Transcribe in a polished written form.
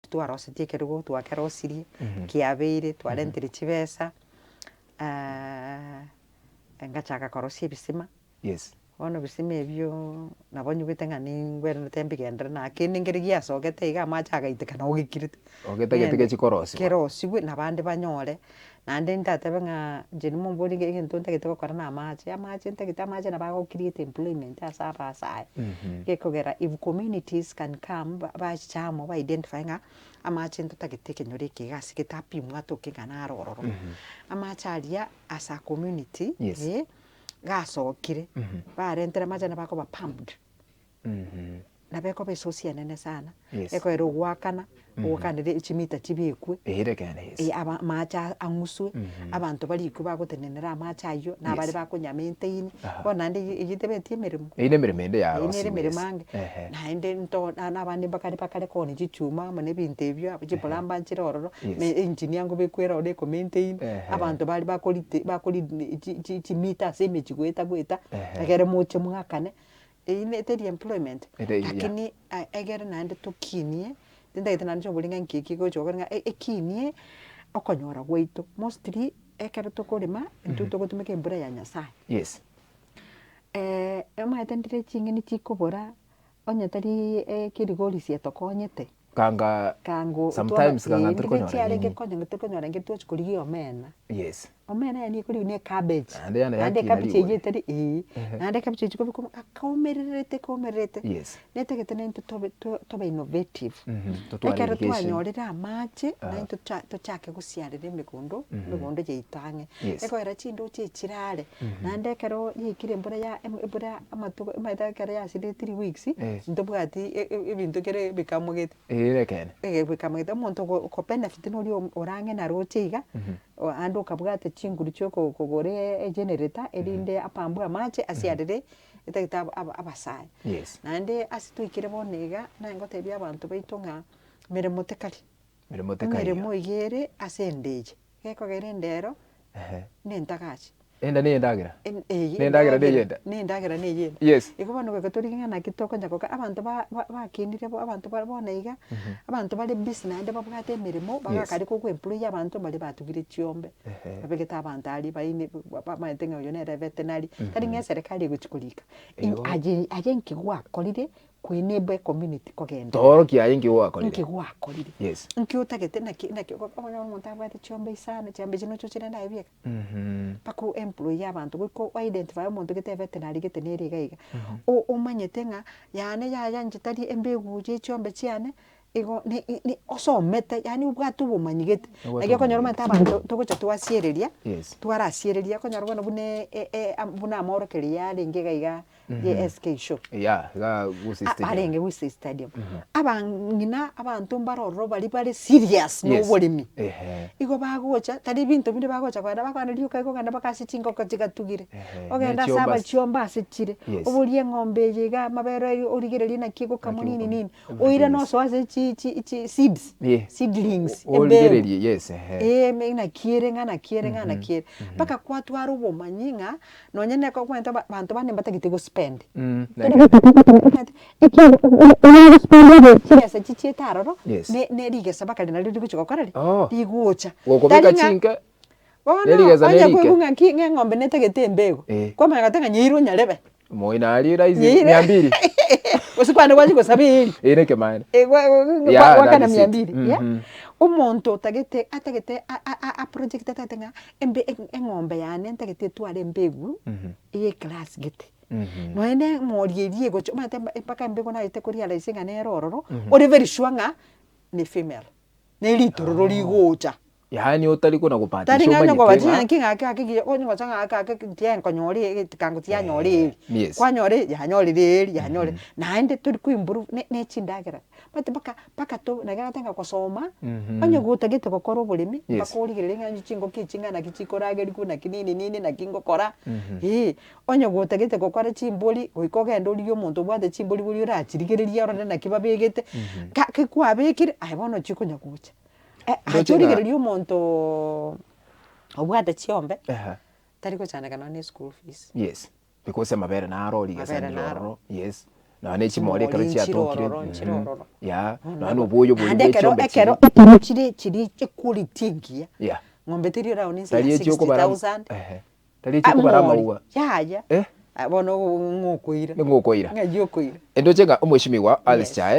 Twarosetie ekerogo twakerosirie, kiabeire, twarentire chibesa, ngachaka korosia ebisima, Yes. bono ebisima ebio nabo nyigwete ng'a ningwenerete mbigenderere na kende nkere giasogete iga amache agaiteka nabo gekirete. Ogetagete gechi korosiwa. Kerosiwe na abande banyore, naende ntatebe ng'a inche nimombori ng'a egento ntagete gokora na amache, amache ntagete amache nabo ago create employment ase abasae. Gekogera if communities can come ba- bachiche amo ba identify ng'a amache ntotagete ekenyoro eke iga ase gete apimwe atoke ng'a naro ororo. Amache aria as a community Yes. eh, gasokire, barentire amache nabo akoba pumped. Nabo ekoba esosi enene sana, Yes. ekoera ogoakana, ogoakanere chimita chibekwe, Eeh ekeene yes. eh, aba amache a- ang'uswe, abanto barikwe bagotenenera amache aywo, na abare Yes. bakonya maintain, Aha. bono naende eywo eywo tebeti emeremo. Eywo na emeremo ende Eywo nere yarosiwe emeremo yes. ange, Ehe. naende nto na na abande mbakare bakare koonia chichuma amo na ebinto ebio, abo chiplumber nchire ororo, Yes. me engineer nkobekwa ere ororo ekomaintain, Ehe. abanto baria bakorite bakori chi chi chimita ase emechie goeta goeta, Ehe. egere moche mwakane. Eyio ne teri employment, Ere yeah. lakini a- egere naende tokinie, tintagete naende chiobori ng'a nki eki gocha gokora ng'a e- ekinie okonyora gwaito. Mostly, ekero tokorema, intwe togotumeka embura ya Nyasaye. Yes. Omanyete ndire ching'eni chikobora, onye tari ekerigoris etokonyete. Kanga Kango sometimes twaba kanga eh, ntori ndire konyora chiarenge ng'eni. konya ng'a torikonyora ng'eni tochi korigia omena. Yes. Omena yaani ekoriwa na ecabbage, Naende yane naende yakina ecabbage eywo rigori. etari eh, naende ecabbage eywo chikobekwa amo akaumererete kaumererete. Yes. Netagete naintwe tobe to tobe innovative. Totware Ekero irrigation. twanyorire amache, naintwe tocha tochake gosiarera emegondo, emegondo yaito ang'e. Yes. Ekogera chindoche echi chirare, naende ekero yaikire embura ya em embura amatuko omanyete ekero yasirire three weeks, Eh. ntobwati e- e- ebinto kere bikamogete. Eeh ekeene. Ege bikamogete, omonto ogo okobenefit noria ore ang'e naroche iga, ande okabwata chinguru chia oko kogora egenerator erinde apambwe amache asiarere etagete aba aba abasae. Yes. Naende ase twaikire bono iga, naye ngotebia abanto baito ng'a meremo tekari, Meremo tekaiyo. emeremo iga ere ase ende eye, gekogera ende ero, Ehe. na entagachi. Enda neye endagera? En eye Na endagera neye enda? Na endagera neye enda. Yes. Igo bono goika torigie ng'a naki tokonya goka abanto ba ba bakinire bo abanto bare bono iga, abanto bare busy naende babwate emeremo, bagakare kogo employ abanto baria batugire chiombe, Ehe. babegete abanto aria baine ba bamaete ng'a oyo nere veterinary, tari ng'a eserekari egochi korika. Igo. Aye aye nki gwakorire koenable ecommunity kogenda. Toorokia aye nki gwakorire. Nki gwakorire. Yes. Nki otagete naki naki okonyora omonto abwate chiombe isano, chiombe echio noche ochirende aye bieka. Mpaka o employ abanto goika o identify omonto gete evetenary gete nere iga iga. O- omanyete ng'a yane yaya inche tari embegu ye chiombe chiane, igo ne ne osomete yaani obwate obomanyi gete. Obwate Naki okonyora obomanyi omanyete abanto togocha twasiereria, Yes. twarasiereria okonyora bono buna e- e buna amorokererio yarenge iga iga. ye SK show. Yeah, iga Gusii A- Stadium. arenge Gusii Stadium. Abang'ina abanto mbare ororo baria bare serious na Yes. oboremi. Ehe. Igo bagocha, tari ebinto binde bagocha kogenda bakogenda rioka igo ogenda mpaka ase chingoko chigatugire. Ehe, Ogende ne ase chiomba abachiomba ase chire, Yes. oborie eng'ombe eye iga amabere aye origererie naki egokamwa Naki nini egokamwa. nini, Everything oirane yes. osoe ase chi chi chi seeds, Yeah. seedlings, O- embegu. Origererie yes ehe. Eeh me naki ere ng'a naki ere ng'a naki ere. Mpaka kwatwara obomanyi ng'a. Nonye ne kogwenta aba abanto bande mbatagete gospend. Chibesa echi chiete aroro, Yes. ne ne rigesa mpaka nario rigochi gokora ri? Oh. Rigocha. Gokobeka Tari ng'a chinke, bono nerigesa onye nerike. koigwa ng'a ki ng'a eng'ombe netagete embego, Eh. kwamanya goteba ng'a nyeire onyarebe. Moino aria rahisi Nyeire. mia mbili. Gose kwande gwachia gosaba eeri. Ere nekemaene. Eh, gwa- gwa- Yeah, gwakana that is mia it. mbili, yeah. Mhm. Omonto otagete atagete a- a- a- aprojecte atagete ng'a embe eng'ombe yane ntagete etware embegu, eye eclass gete. Nonya na emori eria egocha omanyete mpaka embegu naete korealise ng'a nere ororo, ore very sure ng'a ne female, ne ritororo rigocha. Yaani otari kona Tari kobahatisha ng'a onye omanyete kobahatisha ng'a ng'a nki ng'ake ake ekiya onye gocha ng'a ake ake tiankonyora ege tikango tianyora Eh, eeri. yes. Kwanyora yanyorire eeri yanyorire, naende tori koimprove ne ne chindagera, omanyete mpaka mpaka to naki nagoteba ng'a gosoma, onye gotagete gokora oboremi, Yes. mpaka origererie ng'a chingoko echi ng'a naki chikoragerigwa naki nini nini naki ngokora, eh. Onye gotagete gokora chimbori, goika ogende origie omonto obwate chimbori boria orachirigererie orore naki babegete, gaki kwabekire, aye bono chikonya gocha. Ndoche Ache ng'a- origererie omontoooo obwate chiombe, Ehe. tari gochandeka nonye na eschool fees. Yes, because amabere naro Amabere rigesanire naro. ororo, yes. Nonya ne chimori ekero Chimori nchire chiatokire, ororo, nchire mhm, ororo. yeah, Bono nonya na obwoyo boria naende bwe ekero chiombe ekero chiria. ekero chire chiri equality engiya, Yeah. ng'ombe teri oraoni inse Tari ya echi okobara 60,000, ehe, tari echi okobara amori, amauga. yaya, Eh? bono ng'o okoira, Ning'o okoira. ng'ai okoira. Ndoche ng'a omweshimiwa Alice Yes. Chae.